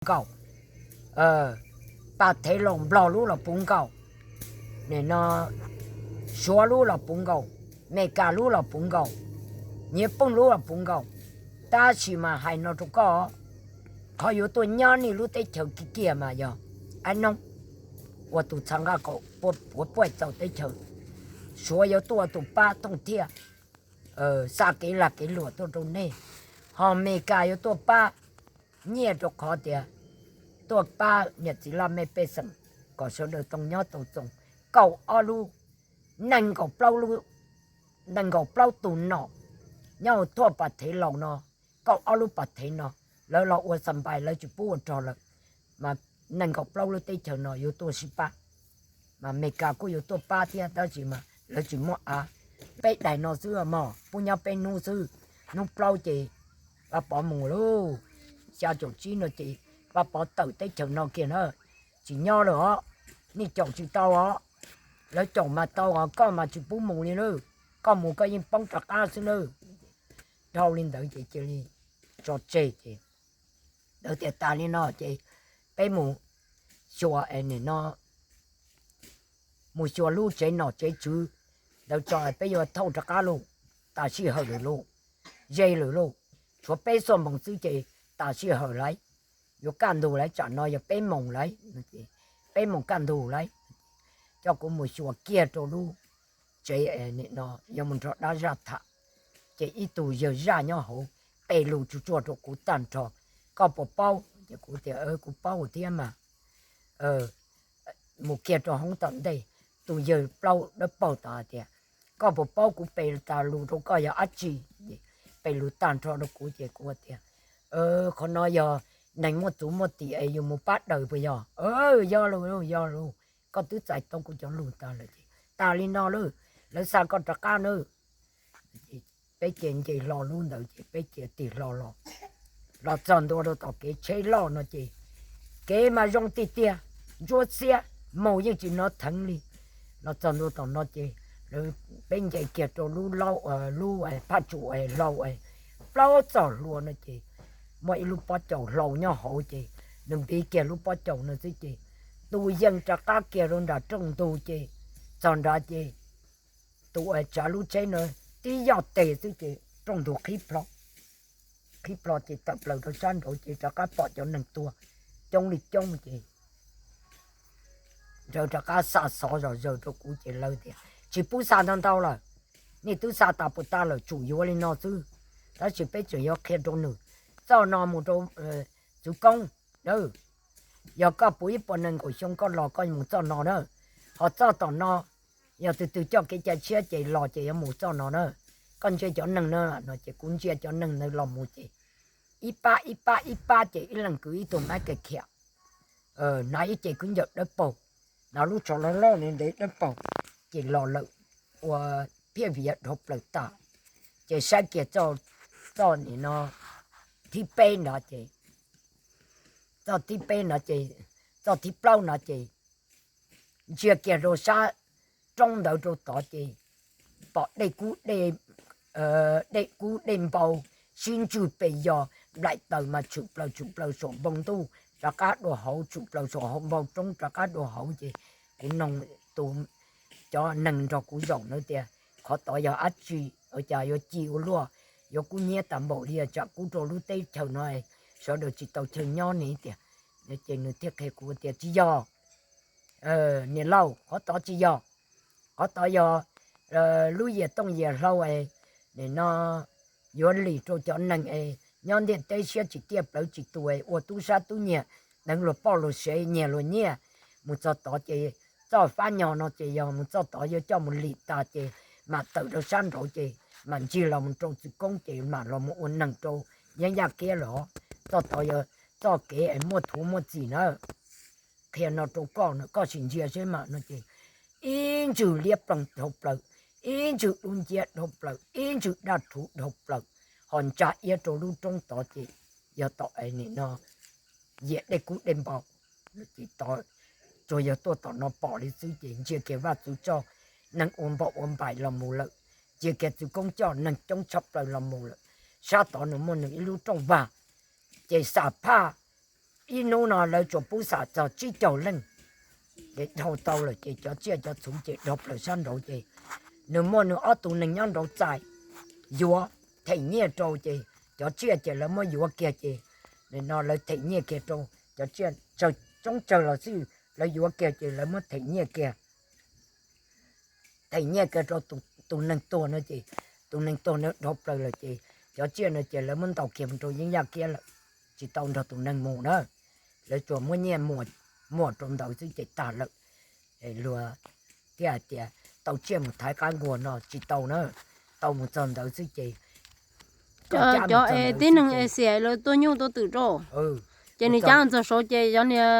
nkaus, Pas Thev Laus Nplog lub los puv nkaus, nim no Suav lub los puv nkaus, Meskas lub los puv nkaus, Nyiav Pooj lub los puv nkaus. Tab sis mas hais no rau koj, qhov yuav tuaj nyob nej lub teb chaws kiag kiag mas yog Aib Noob ua tus txha nqaj kaum puav puav puaj txaus teb chaws. Suav yuav tuaj ua tus pab thooj thiaj, xa kev lag kev luam tuaj rau nej, ho Meskas yuav tuaj pab nyiaj rau qhov tias tuaj pab niam txiv laj mej pej xeem kom sawv daws tau nyob tau txoos. Kaum ob lub, nees nkaum plaub lub, nees nkaum plaub tus nom nyob hauv thuaj Pas Thev Laus no, kaum ob lub Pas Thev no, lawv los ua xas npais lawv tsis pub ua rog lawm, mas nees nkaum plaub lub teb chaws no yuav tuaj sib pab. Mas Meskas kuj yuav tuaj pab thiab tab sis mas lawv tsis muaj av. Peb daim no xwb mog, pub nyob peb hnub xwb, hnub plaub ces Vaj Pov mus lauj. Xya caum tsib no ces Vaj Pov tawm teb chaws no kiag na, tsis nyob lawm os, nej caum tsis tau os. Lawv caum mas tau os, koj mas tsis pub mus li nawb, koj mus koj yeej poob rov qab xwb nawb. Dhau li ntawd ces cia li tso tseg ces lawv tias tas li no ces peb mus xyuas, nim no mus xyuas lub tsev nom tsev tswv ntawd tso, peb yuav thauj rov qab lauj, tas sij hawm lawm lauj, ze lawm lauj, tshuav peb xuaj moos xwb ces tas sij hawm lauj, yuav kaj ntug lauj, tsam no yog peb moos lauj, peb moos kaj ntug lauj, coj kuv mus xyuas kiag rau lub tsev, nim no yuav mus nrog dab zaj tham, ces ib tug yawg zaj nyob hauv pes lus tsuag tsuag rau kuv tag nrho, koj puas paub? Ces kuv tias kuv paub thiab mas. Mus kiag rau hoob tom ntej, tus yawg plaub dawb paug tod hais tias, koj puas paub kuv pes tas lus rau koj yog dab tsi? Pes lus tag nrho rau kuv ces kuv tias, qhov no yog neeg muaj txuv muaj tim es yus mus pab daws puas yog? Yog lauj, yog lauj, koj twb txais tau kuv cov lus tas lawm ces tas li no lauj, lawv xa koj rov qab nawb. Peb cia nce hlo lub ntawd ces peb cia tig hlo los, los txog ntua rau tom kev tsheb loj no ces kev mas zoo tiag tiag, ntsuab xiab, mus yeej tsis hnov theev li. Los txog ntua tom no ces peb nce kiag rau lub, lub phaj tsum hlau, plaub txoj hlua no ces muaj ib lub pob caus hlau nyob hauv ces nws npiv kiag lub pob caus no xwb ces tus yeej rov qab kiag rau nram rooj ntug ces txog nrad ces tus tsav lub tsheb no tib yoj tes xwb ces rooj ntug qhib plho ces tawm plaws rau sab nraud ces rov qab pom cov neeg tuag coob li coob ces nws rov qab xa xov zom zaws rau kuv ces lawv tias tsis pub xa ntau ntau lawm, nej twb xa tas puas tas lawm, tsum yuav li no xwb. Tab sis peb tseem yuav qhia rau nws, txoj no mus rau txwv koob na, yog koj puv ib puas nees nkaum xyoo koj los koj mus txoj no na, ho txoj tom no yog tus twg coj kev cai tshiab ces los ces yuav mus txoj no na, koj ntsia cov neeg na no ces kuv ntsia cov neeg ntawd los mus ces ib pab ib pab ib pab ces ib leeg kwv ib tug mab ke khiam, hnav ib ce khaub ncaws dawb paug, hnav lub tsho loj loj ntev dawb paug ces los lawm ua phiaj viav dhau plaws tas. Ces saib kiag txoj nim no thib peb nrad ces, txoj thib peb no ces, txoj thib plaub no ces ntsia kiag rau sab roob ntawd rau tod ces pom dej kub, dej kub dej npau sib ntswg pes yos, nplaim taws mas tshwm plaws tshwm plaws saum npoo ntuj rov qab dua hauv, tshwm plaws saum npoo roob rov qab dua hauv ces kuv noog tus, cov neeg nrog kuv zaum na tias qhov tod yog dab tsi, ua cas yuav ci ua luaj, yuav kub hnyiab tas npaum li, tsam kub rau lub teb chaws no sawv daws tsis tau chaw nyob ne tias. Ces nws thiaj qhia kuv tias tsis yog, niam laus, qhov tod tsis yog, qhov tod yog lub yias tooj yias hlau es nim no yuav lim rau cov neeg es nyob ntiaj teb siab tsis tiaj plawv tsis tus es ua tub sab tub nyiag, deev luag poj luag sev nyiag luag nyiaj. Mus txog tod ces txoj fab nyog no ces yog mus txoj tod yuav coj mus lim tas ces mam tawm rau sab nraud ces mam ntsig los mus rau txwv koob ces mam los mus ua neeg rau yeeb yaj kiab lawm. Txoj tod yog txoj kev es muaj thuv muaj txim na. Qhia no rau koj no koj sim ntsia seb mas no ces ib ntsws liab ploog dhau plaws, ib ntsws dub nciab dhau plaws, ib ntsws daj rhuv dhau plaws, ho ntsa iab rau lub roob tod ces yog tom es nim no yias dej kub dej npau. Tsuas yog tuaj tom no pom li xwb ces ntsia kiag vaj txwv txoj neeg ua npaum ua npaim los mus lawm, ntsia kiag txwv koob coj neeg coob tshaj plaws los mus lawm. Sab tod nws muaj nws ib lub rooj vag ces xam phaj ib hnub no lawv tsuas pub xam txog tsib caug leej. Ces dhau tau lawm ces cov tsiaj cov txhu ces dhau plaws sab nraud ces nws muaj nws ob tug neeg nyob nraud txais yuav them nyiaj rau ces cov tsiaj ces lawv muab yuav kiag ces nim no lawv them nyiaj kiag rau cov tsiaj tsawg, coob tsawg los xij lawv yuav kiag ces lawv muab them nyiaj kiag, them nyiaj kiag rau tus neeg tuag no ces tus neeg tuag no dhau plaws lawm ces cov tsiaj no ces lawv muab ntaus kiag mus rau yeeb yaj kiab lawm, tsis tau nrog tus neeg mus na. Lawv tsuas muab nyiaj muag rau ntawd xwb ces tag lawm. Luag thiaj hais tias tau tsiaj mus thaiv qab nkuag no tsis tau na, tau mus txog ntawd xwb ces cov es tib neeg Asia lawv tuaj nyuj tuaj twm rau, ces nws cab txog saud ces cov niag,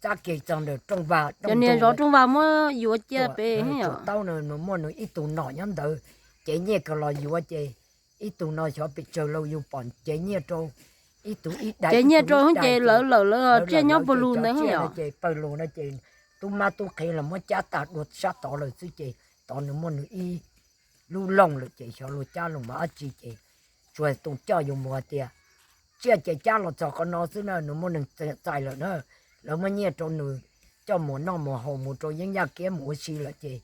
cab kiag txog ntawm rooj vag, cov niag zov rooj vag muab yuav cia pem. Tsuas taub no nws muaj nws ib tug nom nyob ntawd, cev nyiaj kawg los yuav ces ib tug no xyov pes tsawg los yus pom cev nyiaj rau ib tug ib daim, cev nyiaj rau ces lawv lawm lawv tsiaj nyob pawg lug ntawd ces pawg lug no ces tub mab tub qhe los muab cab tag dua sab tod lawm xwb ces tod nws muaj nws ib lub loog lawm ces xyov luag cab los mus dab tsi ces tsuas tus coj yus mus hais tias tsiaj ces cab los txog qhov no xwb na, nws muaj neeg txais lawm na, lawv muab nyiaj rau nws coj mus noj mus haus mus rau yeeb yaj kiab mus ua si lawm ces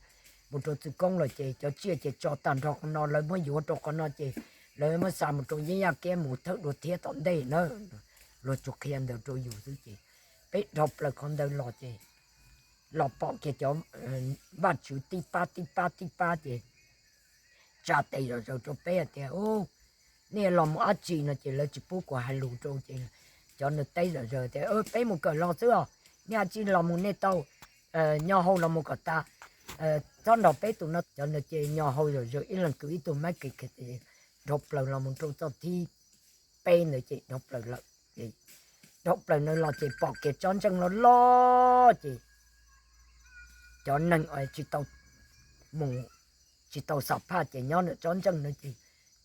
mus rau txwv koob lawm ces cov tsiaj ces tso tag nrho qhov no lawv muab yuav rau qhov no ces lawv muab xa mus rau yeeb yaj kiab mus thawj dua thiab tom ntej na. Luag tsuas qhia ntawd rau yus xwb ces peb dhau plaws qhov ntawd los ces los pom kiag cov vaj tswv tib pab tib pab tib pab ces tsa tes zom zaws rau peb hais tias, u, nej los mus dab tsi no ces lawv tsis pub kuv hais lus rau ces cov nws teb zom zaws tias peb mus kawm los xwb os, nej dab tsi los mus nej tau nyo hau los mus kom tas, txhob nrog peb tus no. Cov ntawd ces nyo hau zom zaws ib leeg kwv ib tug mab kev dhau plaws los mus rau txoj thib peb ntawd ces dhau plaws lawm. Dhau plaws ntawd los ces pom kiag tsob ntseej loj loj ces cov neeg tsis tau mus, tsis tau xam phaj ces nyob ntawm tsob ntseej no ces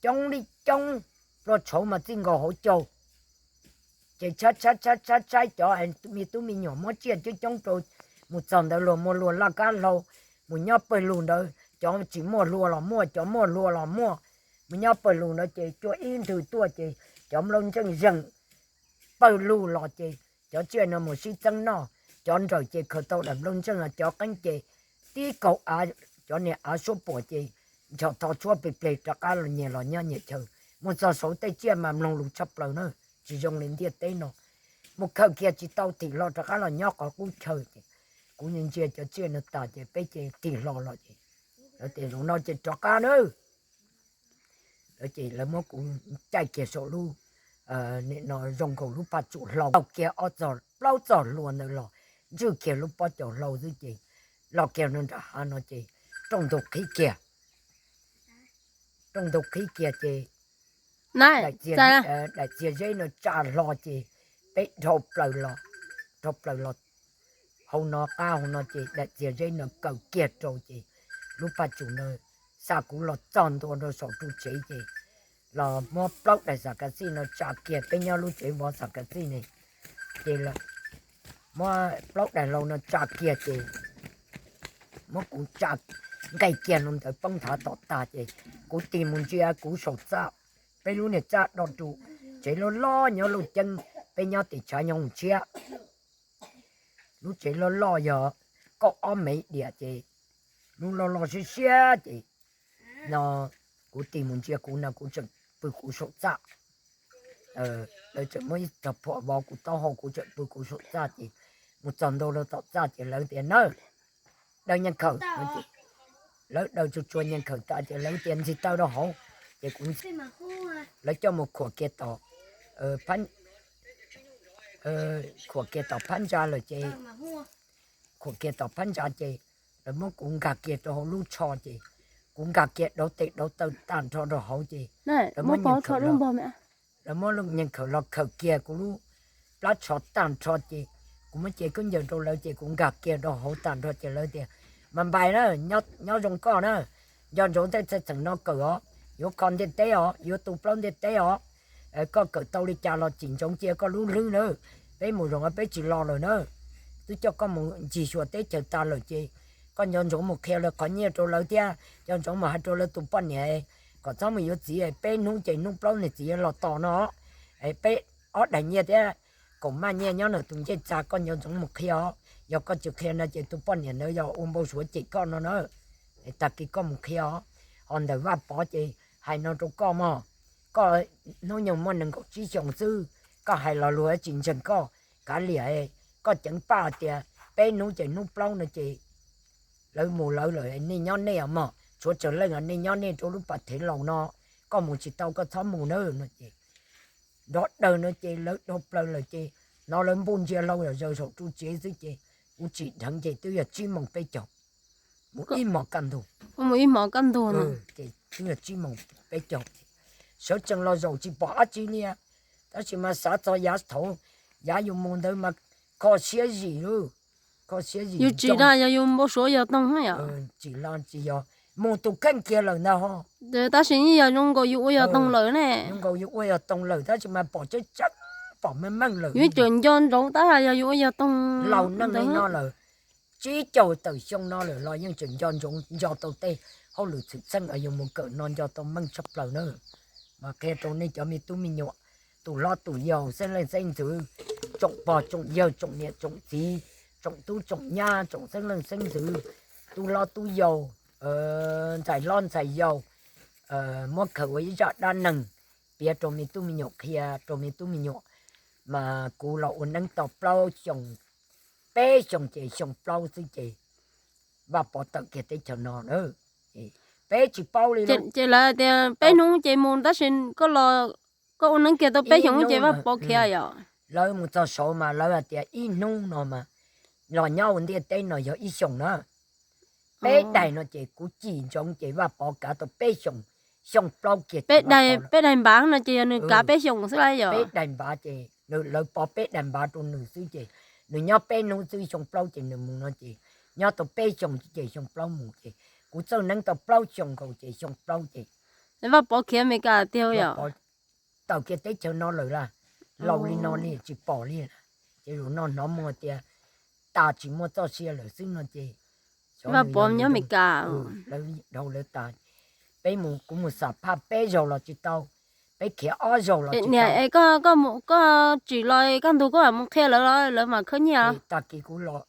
coob li coob, plua tshauv mas txij nkaus hauv caug. Ces tshaib tshaib tshaib tshaib cov me tub me nyuam muab tsiaj coob coob rau, mus txog ntawd luag muag luag laj kab hlau, mus nyob pawg lug ntawd cov tsis muaj hlua los muaj, cov muaj hlua los muaj. Mus nyob pawg lug ntawd ces cua ib nthwv tuaj ces cov nplooj ntseej zeeg pawg lug los ces cov tsiaj no mus sib txeeb noj, cov nrawm ces khaws tau daim nplooj ntseej, cov qeeb ces tib kaug av, cov niag av suab puam ces nchos tho tshuab plig plig rov qab los nyias los nyob nyias chaw. Mus txog saud tej tsiaj mas mloog lus tshaj plaws na, tsis zoo li ntiaj teb no. Mus khaws kiag tsis tau thim hlo rov qab los nyob qhov qub chaw ces kuv ntsia cov tsiaj no tas ces peb ces thim hlo los ces lawv tias zaum no ces rov qab na. Lawv ces lawv muab kuv caij kiag saum lub, nim no zoo nkaus lub paj tsum hlau, kiag ob txog plaub txog hlua ntawd los ntswj kiag lub pob caus hlau xwb ces los kiag no nram hav no ces rooj ntug qhib kiag. Rooj ntug qhib kiag ces daim txiag zeb no tsa hlo ces peb dhau plaws los, dhau plaws los hauv no qab hauv no ces daim txiag zeb no kaw kiag rau ces lub paj tsum no xa kuv los txog ntua rau saum ru tsev ces los muab plaub daim xam kav xij no tsa kiag, peb nyob lub tsev vov xam kav xij ne, ces muab plaub daim hlau no tsa kiag ces muab kuv tsa nqaij kiag no ntawd poob nthav tom tag ces kuv tig mus ntsia kuv saum txaj, peb lub niag txaj do ru, tsev loj loj nyob luj ceeb, peb nyob tim tshav nyob mus tshiab. Lub tsev loj loj yog kaum ob mev diam ces lub loj loj siab siab ces no kuv tig mus ntsia kuv no kuv tseem pw kuv saum txaj. Lawv tseem muab ib tog phuam vov kuv taub hau kuv tseem pw kuv saum txaj ces mus txog ntua rau tom txaj ces lawv tias na, daws nyiaj khawm. Lawv daws tsuag tsuag nyiaj khawm tas ces lawv tias ntxig taw rau hauv ces kuv, lawv coj mus khuam kiag tom, khuam kiag tom phab ntsa lawm ces, khuam kiag tom phab ntsa ces lawv muab kuv nkag kiag rau hauv lub tsho ces kuv nkag kiag dauv tes dauv taw tag nrho rau hauv ces lawv muab nyiaj khawm los khawm kiag kuv lub plab tsho tag nrho ces kuv muab cev khaub ncaws rau lawv ces kuv nkag kiag rau hauv tag nrho ces lawv tias mas npais na, nyob zoo koj na, nco ntsoov tej txheej txheem no kawm os, yuav kho ntiaj teb os, yuav tu plaub ntiaj teb os. Koj kawm tau li cas los tsim ntsoov cia koj lub hlwb na, peb mus zoo peb tsis los lawm na, twb coj koj mus ncig xyuas teb chaws tas lawm ces koj nco ntsoov mus qhia lawv qhov nyiaj rau lawv thiab nco ntsoov mus hais rau lawv tus poj niam kom txhob mus yuav txiv, peb hnub ces hnub plaub niag txiv yuav los tos no, peb ob daim nyiaj thiab Kaum maj nyiaj nyob ntawm tus ncej txag, koj nco ntsoov mus qhia os. Yog koj tsis qhia no ces tus poj niam ntawd yog ua npau suav cem koj no na. Tag kis koj mus qhia os. Ho ntawm Vaj Pov ces hais no rau koj mog, koj hnub nyoog muaj nees nkaum tsib xyoos xwb, koj hais los luag tsis ntseeg koj. Kav liam, koj ceev paj tias peb hnub ces hnub plaub no ces lawv mus lawv lawm, nej nyob nej os mog, tshuav tsawg leej os, nej nyob nej rau lub pas thev laus no, koj mus tsis tau koj txhob mus na no ces nrov dawg no ces lawv dhau plaws lawm ces hnov lawv npuj ntsia hlau zaws saum ru tsev xwb ces kuv tsim dheev ces twb yog tsib moos peb caug, mus ib hmos kaj ntug. Mus ib hmos kaj ntug no ces twb yog tsib moos peb caug ces sawv tsees los zaum tsis pom dab tsi li. Tab sis mas xav txog yav thaud, yav yus mus ntawd mas kho siab zim lauj, kho siab zim. Yus tsis dag yog yus npau suav yog toog yom. Tsis los tsis yog, mus tus kheej kiag lawm ntag ho. Tab sis yeej yog zoo nkaus yus ua yog toog lawm ne. Zoo nkaus yus ua yog toog lawm tab sis mas pom tseeb tseeb, pom meej meej lawm. Yus tseem nco ntsoov tab yog yus ua yog toog. Laus neej li no lawm, tsib caug tawm xyoo no lawm los yeej tseem nco ntsoov nco tau tej hauj lwm txwm txheej uas yus mus kawm no nco tau meej tshaj plaws na. Mas qhia rau nej cov me tub me nyuam, tus hlob tus yau, xeeb leej xeeb ntxwv, tsoom pog tsoom yawg, tsoom niam tsoom txiv, tsoom tub tsoom nyab, tsoom xeeb leej xeeb ntxwv, tub hlob tub yau, ntxhais hlob ntxhais yau, muab khaws ua ib zaj dab neeg piav rau me tub me nyuam, qhia rau me tub me nyuam. Mas kuv los ua neeb tau plaub xyoo, peb xyoo ces xyoo plaub xwb ces Vaj Pov tawm kiag teb chaws no na. Peb tsis paub li. Ces lawv tias peb hnub ces mus tab sis koj ua neeb kiag tau peb xyoo ces Vaj Pov khiav yom. Lawv mus txog saud mas lawv hais tias ib hnub no mas los nyob ua ntiaj teb no yog ib xyoos na. Peb daim no ces kuv cim ntsoov ces Vaj Pov kav tau peb xyoos, xyoo plaub kiag. Peb daim npav no ces yog nws kav peb xyoos xwb lauj yom. Peb daim npav ces lawv pov peb daim npav rau nws xwb ces nws nyob peb hnub xwb xyoo plaub ces nws mus no ces nyob tau peb xyoos ces xyoo plaub mus ces kuv txawj neeb tau plaub xyoos nkaus ces xyoo plaub ces Vaj Pov khiav Amelikas tiag yom. Tawm kiag teb chaws no lawm las, laus li no li tsis pom li. Ces zaum no hnov muaj tias tas tsis muaj txoj sia lawm xwb no ces Vaj Pov nyob Amelikas. Lawv dhau lawv tas, peb mus, kuv mus xam phaj peb zaug los tsis tau, peb khiav ob zaug los tsis tau. Koj tsim los kaj ntug koj mus qhia lawv los lawv mam khawb nyiaj. Tag kis kuv los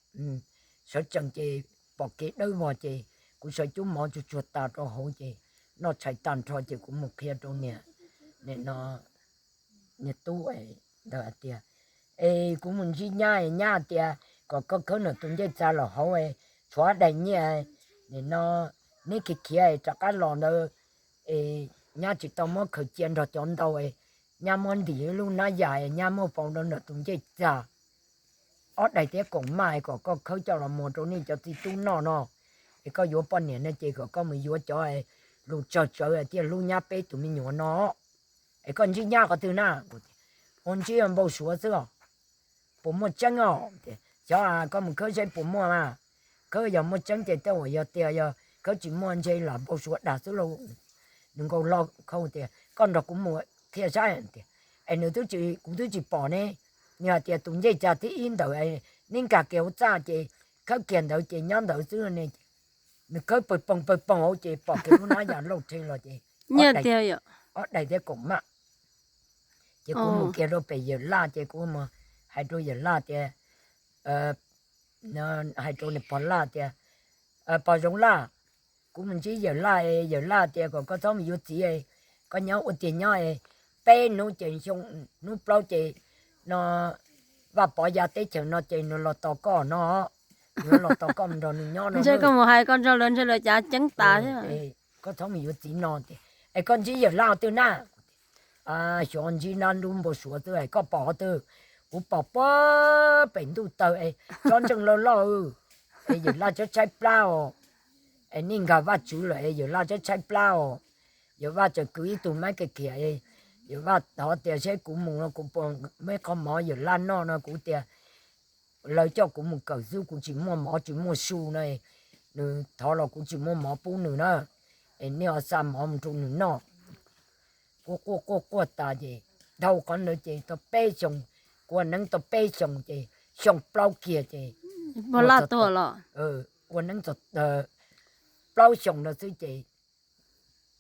sawv tsees ces pom kev dawb vog ces kuv sawv cub mov tsuag tsuag tas rau hauv ces noj tshais tag nrho ces kuv mus qhia rau niam, niam no, niam tub ntawd hais tias, es kuv mus ntsib nyab, nyab tias kom koj khawb nws tus ncej txag los hauv, tshuav daim nyiaj, nim no neb khiav khiav rov qab los ntawd, es nyab tsis tau muab khaws cia nrog cov ntau, nyab muab ntim lub hnab yas, nyab muab faus rau nws tus ncej txag ob daim thiab koom maj kom koj khawb coj los muag rau nej cov txiv tub noj no. Es koj yuav poj niam no ces kom koj mus yuav cov lus tsawg tsawv thiaj hlub nyab peb tus me nyuam no. Es koj ntsib nyab qhov twg na? Ua ntsib npau suav xwb os. Puas muaj tseeb os? Xyov, koj mus khawb saib puas muaj mas. Khawb yog muaj tseeb ces tej uas yog tias yog khawb tsis muaj ntshe lam npau suav dag xwb lauj. Nws nkaus hlo khau tias koj nrog kuv mus qhia saib tias, es nws twb tsis, kuv twb tsis pom ne. Nws hais tias tus ncej txag thib ib ntawd neb nkag kiag hauv txaj ces khawb kiag ntawd ces nyob ntawd xwb ne. Nws khawb pawg poog pawg poog hauv ces pom kiag lub hnab yas lauj rhe los ces ob daim thiab koom maj. Ces kuv mus kiag rau pem Yawm Laj ces kuv hais rau Yawm Laj tias, hais rau nws pog Laj tias, pog Zoov Laj, kuv mus ntsib Yawm Laj, Yawm Laj tias kom koj txhob mus yuav txiv, koj nyob ua tiag nyob, peb hnub ces xyoo, hnub plaub ces no Vaj Pov ya teb chaws no ces nws los tos koj no, nws los tos koj mus nrog nws nyob no. Ntshe koj mus hais koj nrog lawv ntshe lawv cav ceeb tas thiab. Koj txhob mus yuav txiv no tias, es koj ntsib Yawm Laj qhov twg na? Xyov, ntsib nab nrub npau suav xwb, es koj pom qhov twg? Kuv pom puag pem ntuj tawg es tsob ntseej loj loj, es Yawm Laj tsob tshaib plab os. Es nej nkag Vajtswv lawm es Yawm Laj tsob tshaib plab os. Yawm Vaj tseem kwv ib tug mab kiag khiam, Yawm Vaj thov tias seb kuv mus no kuv puas muaj ib qho mov Yawm Laj noj no, kuv tias lawv coj kuv mus kawm xwb kuv tsis muaj mov tsis muaj su no, nws thov los kuv tsis muaj mov pub nws na. Es nej ho xa mov mus rau nws noj. Kuv quaj quaj quaj tas ces dhau qhov ntawd ces tau peb xyoos, kuv ua neeb tau peb xyoos ces xyoo plaub kiag ces, ua neeb plaub xyoos no xwb ces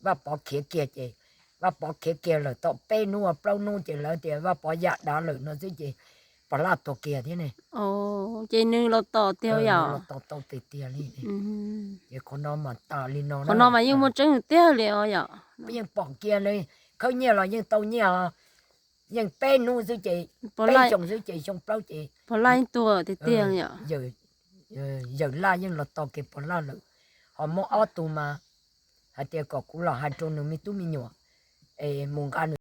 Vaj Pov khiav kiag ces, Vaj Pov khiav kiag lawm tau peb hnub ua plaub hnub ces lawv tias Vaj Pov ya dav lawm no xwb ces pos laj tuag kiag thiab ne. Ces nws los tos tiag yom? Los tos tau tiag tiag li. Ces qhov no mas tas li no, qhov no mas yeej muaj tseeb tiag li os yom? Yeej pom kiag li, khawb nyiaj los yeej tau nyiaj, yeej peb hnub xwb ces, peb xyoo xwb ces xyoo plaub ces pos laj tuag tiag tiag yom? Yawm laj yeej los tos kiag pos laj lawm. Ho muaj ob tug mas hais tias kom kuv los hais rau nws me tub me nyuam es mus nqa nws